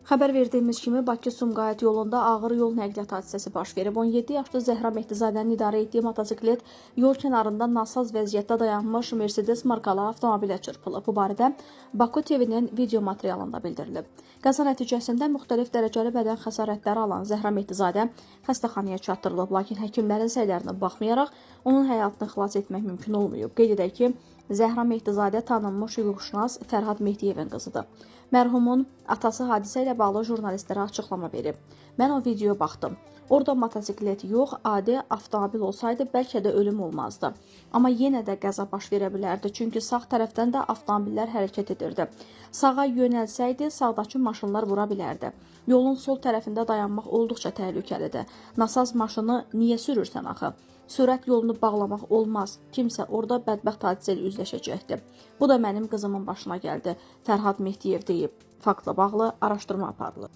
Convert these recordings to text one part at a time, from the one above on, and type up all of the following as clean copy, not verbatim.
Xəbər verdiyimiz kimi Bakı-Sumqayıt yolunda ağır yol nəqliyyat hadisəsi baş verib. 17 yaşlı Zəhra Mehdizadənin idarə etdiyi motosiklet yol kənarında nasaz vəziyyətdə dayanmış Mercedes markalı avtomobilə çırpılıb. Bu barədə Baku TV-nin video materialında bildirilib. Qəza nəticəsində müxtəlif dərəcəli bədən xəsarətləri alan Zəhra Mehdizadə xəstəxanaya çatdırılıb, lakin həkimlərin səylərinə baxmayaraq onun həyatını xilas etmək mümkün olmayıb. Qeyd edək ki, Zəhra Mehdizadə tanınmış hüquqşünas Fərhad Mehdiyevin qızıdır. Mərhumun atası hadisə ilə bağlı jurnalistlərə açıqlama verib. Mən o videoya baxdım. Orada motosiklet yox, adi avtomobil olsaydı bəlkə də ölüm olmazdı. Amma yenə də qəza baş verə bilərdi, çünki sağ tərəfdən də avtomobillər hərəkət edirdi. Sağa yönəlsəydi, sağdakı maşınlar vura bilərdi. Yolun sol tərəfində dayanmaq olduqca təhlükəlidir. Nasaz maşını niyə sürürsən axı? Sürət yolunu bağlamaq olmaz. Kimsə orada bədbəxt hadisə ilə üzləşəcəkdi. Bu da mənim qızımın başına gəldi. Fərhad Mehdiyev deyib. Faktla bağlı araşdırma aparılır.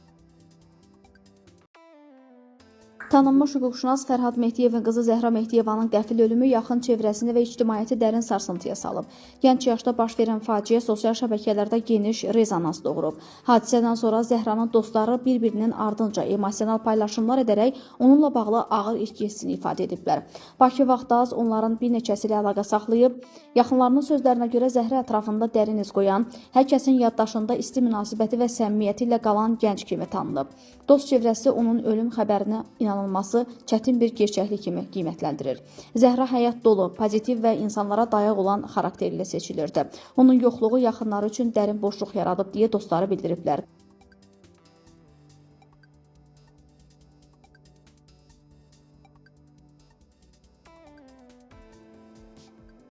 Tanınmış hüquqşünas Fərhad Mehdiyevin qızı Zəhra Mehdiyevanın qəfil ölümü yaxın çevrəsini və ictimaiyyəti dərin sarsıntıya salıb. Gənc yaşda baş verən faciə sosial şəbəkələrdə geniş rezonans doğurub. Hadisədən sonra Zəhranın dostları bir-birinin ardınca emosional paylaşımlar edərək onunla bağlı ağır itki hissini ifadə ediblər. Bakı Vaxtaz onların bir neçəsi ilə əlaqə saxlayıb. Yaxınlarının sözlərinə görə Zəhra ətrafında dərin iz qoyan, hər kəsin yaddaşında isti münasibəti və səmimiyyəti ilə qalan gənc kimi tanınıb. Dost çevrəsi onun ölüm xəbərini inanılması çətin bir gerçəklik kimi qiymətləndirir. Zəhra həyat dolu, pozitiv və insanlara dayaq olan xarakteri ilə seçilirdi. Onun yoxluğu yaxınları üçün dərin boşluq yaradıb deyə dostları bildiriblər.